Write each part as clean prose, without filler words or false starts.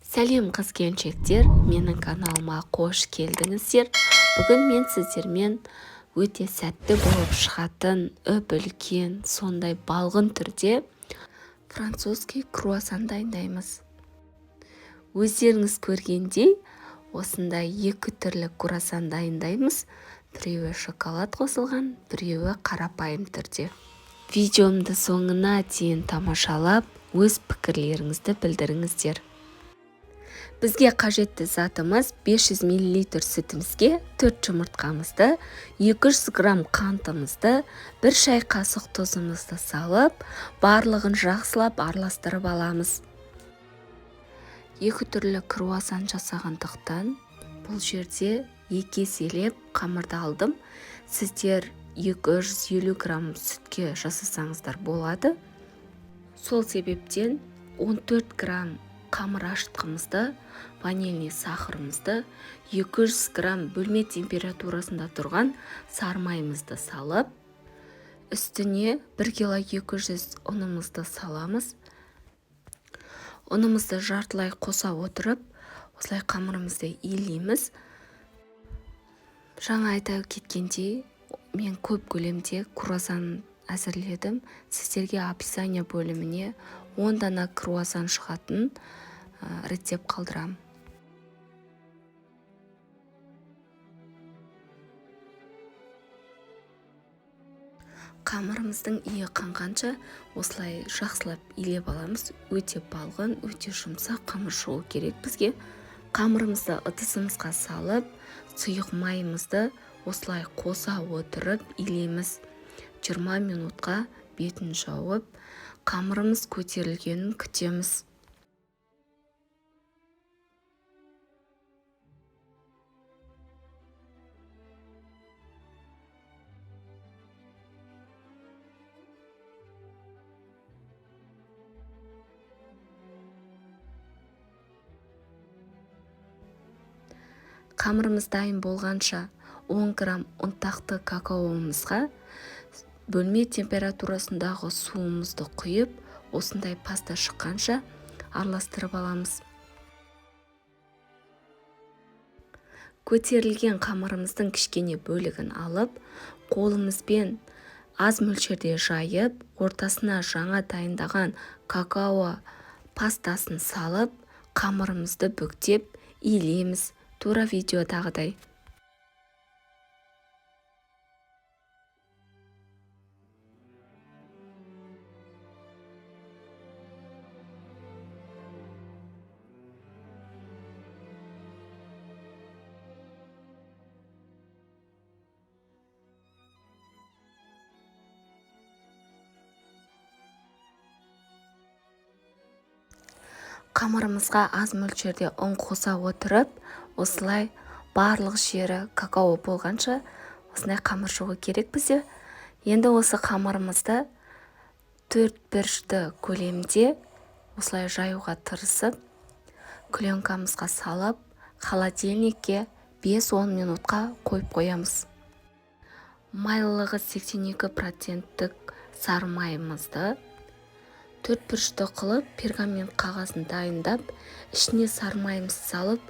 Сәлем, қыз-келіншектер, менің каналыма қош келдіңіздер. Бүгін мен сіздермен өте сәтті болып шығатын, үп-үлкен, сондай балғын түрде французский круассан дайындаймыз. Өздеріңіз көргендей, осындай екі түрлі круассан дайындаймыз. Біреуі шоколад қосылған, біреуі қарапайым түрде. Видеомды соңына дейін тамашалап, өз пікірлеріңізді білдіріңіздер. Бізге қажетті затымыз: 500 мл сүтімізге 4 жұмыртқамызды, 200 грамм қантымызды, 1 шай қасық тұзымызды салып, барлығын жақсылап араластырып аламыз. Екі түрлі круассан жасағандықтан бұл жерде екі еселеп қамырды алдым. Сіздер 250 грамм сүтке жасасаңыздар болады. Сол себептен 14 грамм қамыр ашытқымызды, ванильный сахарымызды, 200 грамм бөлме температурасында тұрған сары майымызды салып, үстіне 1 кило 200 ұнымызды саламыз. Ұнымызды жартылай қоса отырып, осылай қамырымызды илейміз. Жаңа айта кеткендей, мен көп көлемде круассан әзірледім. Сіздерге описание бөліміне 10 дана круассан шығатын рецепт қалдырамын. Қамырымыздың иі қанғанша осылай жақсылап илеп аламыз. Өте балғын, өте жұмсақ қамыр шығу керек бізге. Қамырымызды ыдысымызға салып, сұйық майымызды осылай қоса отырып илейміз. 20 минутқа бетін жауып, қамырымыз көтерілгенін күтеміз. Қамырымыз дайын болғанша 10 грамм ұнтақты какаоымызға бөлме температурасындағы суымызды құйып, осындай паста шыққанша араластырып аламыз. Көтерілген қамырымыздың кішкене бөлігін алып, қолымызбен аз мөлшерде жайып, ортасына жаңа дайындаған какао пастасын салып, қамырымызды бүктеп илейміз. Тура видеодағыдай. Қамырымызға аз мөлшерде ұн қоса отырып, осылай барлық жері какао болғанша осындай қамыр шығу керек бізде. Енді осы қамырымызды төрт бұрышты көлемде осылай жаюға тырысып, пленкамызға салып, холодильникке 5-10 минутқа қойып қоямыз. Майлылығы 82 проценттік сары майымызды төрт бұрышты қылып, пергамент қағазын дайындап, ішіне сары майымызды салып,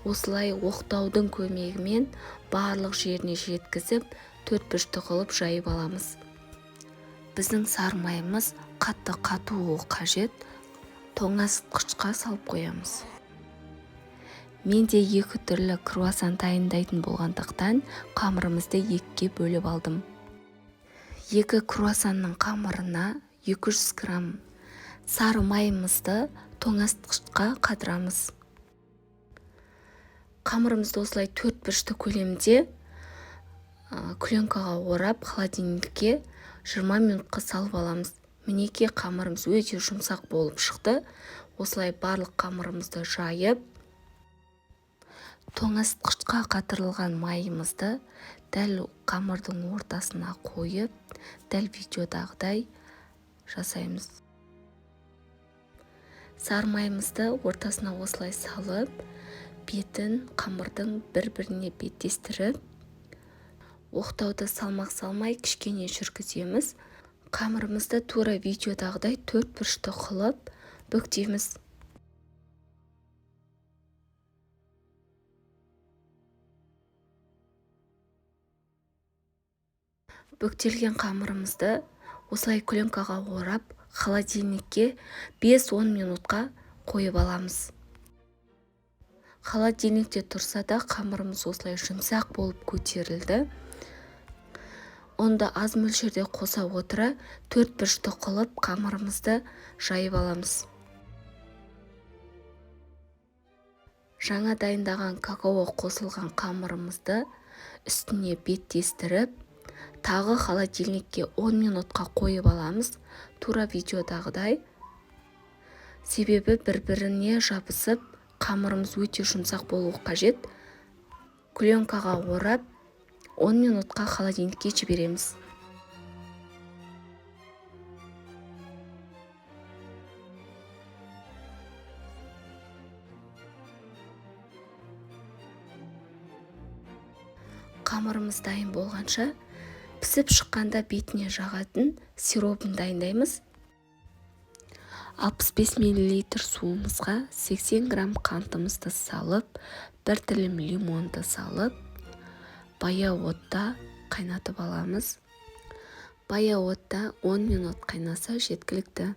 осылай оқтаудың көмегімен барлық жеріне жеткізіп, төрт бұрышты қылып жайып аламыз. Біздің сары майымыз қатты қатуы қажет, тоңазытқышқа салып қоямыз. Мен де екі түрлі круассан дайындайтын болғандықтан қамырымызды екіге бөліп алдым. Екі круассанның қамырына 200 грамм сары майымызды тоңазытқышқа қатырамыз. Қамырымызды осылай төрт бұрышты көлемде пленкаға орап, холодильникке 20 минутқа салып аламыз. Мінекей, қамырымыз өте жұмсақ болып шықты. Осылай барлық қамырымызды жайып, тоңазытқышқа қатырылған майымызды дәл қамырдың ортасына қойып, дәл видеодағыдай жасаймыз. Сары майымызды ортасына осылай салып, бетін қамырдың бір-біріне беттестіріп, оқтауды салмақ салмай кішкене жүргіземіз. Қамырымызды тура видеодағыдай төрт бұрышты қылып бүктейміз. Бүктелген қамырымызды осылай пленкаға орап, холодильникке 5-10 минутқа қойып аламыз. Холодильникте тұрса да қамырымыз осылай жұмсақ болып көтерілді. Ұнды аз мөлшерде қоса отыра 4 бұрышты қылып қамырымызды жайып аламыз. Жаңа дайындаған какао қосылған қамырымызды үстіне беттестіріп, тағы холодильникке 10 минутқа қойып аламыз, тура видеодағыдай. Себебі бір-біріне жабысып, қамырымыз өте жұмсақ болуы қажет. Пленкаға орап, 10 минутқа холодильникке жібереміз. Қамырымыз дайын болғанша, пісіп шыққанда бетіне жағатын сиропын дайындаймыз. 65 мл суымызға 80 грамм қантымызды салып, бір тілім лимонды салып, баяу отта қайнатып аламыз. Баяу отта 10 минут қайнаса жеткілікті.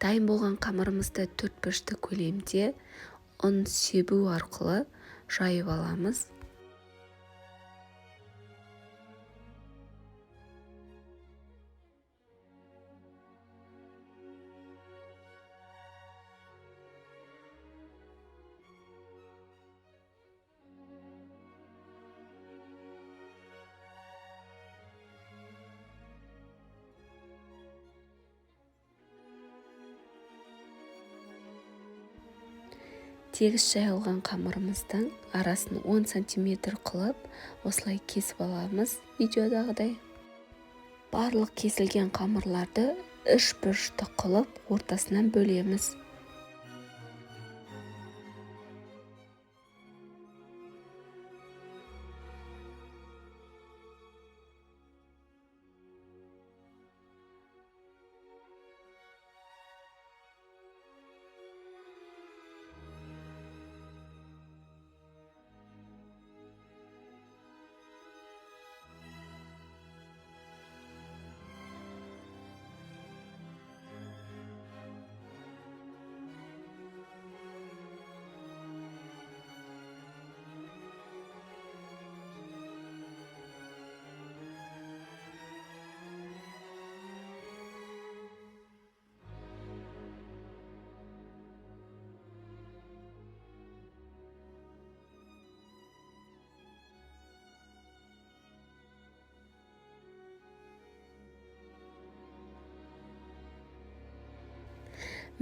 Дайын болған қамырымызды 4 бұрышты көлемде ұн себу арқылы жайып аламыз. Тегіс жайылған қамырымыздың арасын 10 сантиметр қылып осылай кесіп аламыз видеодағыдай. Барлық кесілген қамырларды үш бұрышты қылып ортасынан бөлеміз.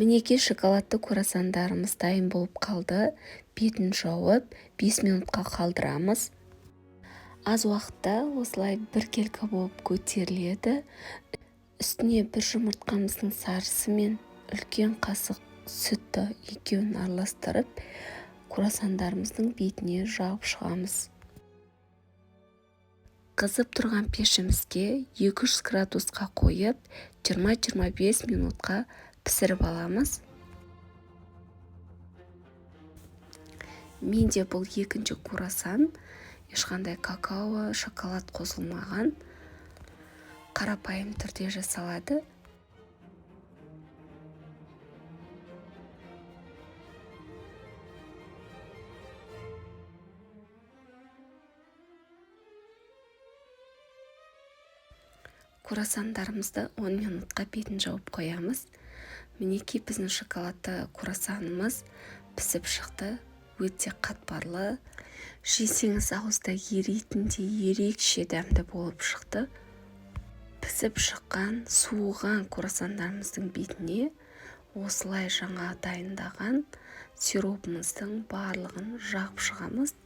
Мінекей, шоколадты круассандарымыз дайын болып қалды. Бетін жауып, 5 минутқа қалдырамыз. Аз уақытта осылай біркелкі болып көтеріледі. Үстіне бір жұмыртқамыздың сарысы мен үлкен қасық сүтті екеуін араластырып, круассандарымыздың бетіне жағып шығамыз. Қызып тұрған пешімізге 200 градусқа қойып, 20-25 минутқа пісіріп аламыз. Менде бұл екінші круассан, ешқандай какао, шоколад қосылмаған, қарапайым түрде жасалады. Круассандарымызды 10 минутқа бетін жауып қоямыз. Мінекей, біздің шоколадты круассанымыз пісіп шықты. Өте қатпарлы. Жесеңіз ауызда еритіндей ерекше дәмді болып шықты. Пісіп шыққан, суыған круассандарымыздың бетіне осылай жаңа дайындаған сиропымыздың барлығын жағып шығамыз.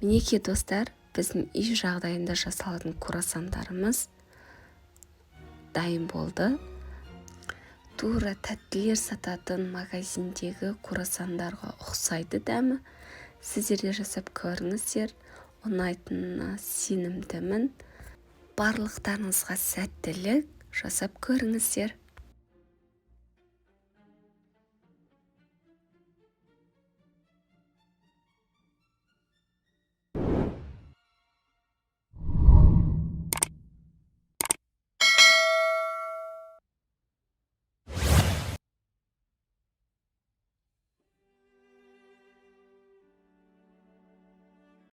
Мінекей, достар, біздің үй жағдайында жасалатын круассандарымыз дайын болды. Тура тәттілер сататын магазиндегі круассандарға ұқсайды дәмі. Сіздер де жасап көріңіздер, ұнайтынына сенімдімін. Барлықтарыңызға сәттілік, жасап көріңіздер.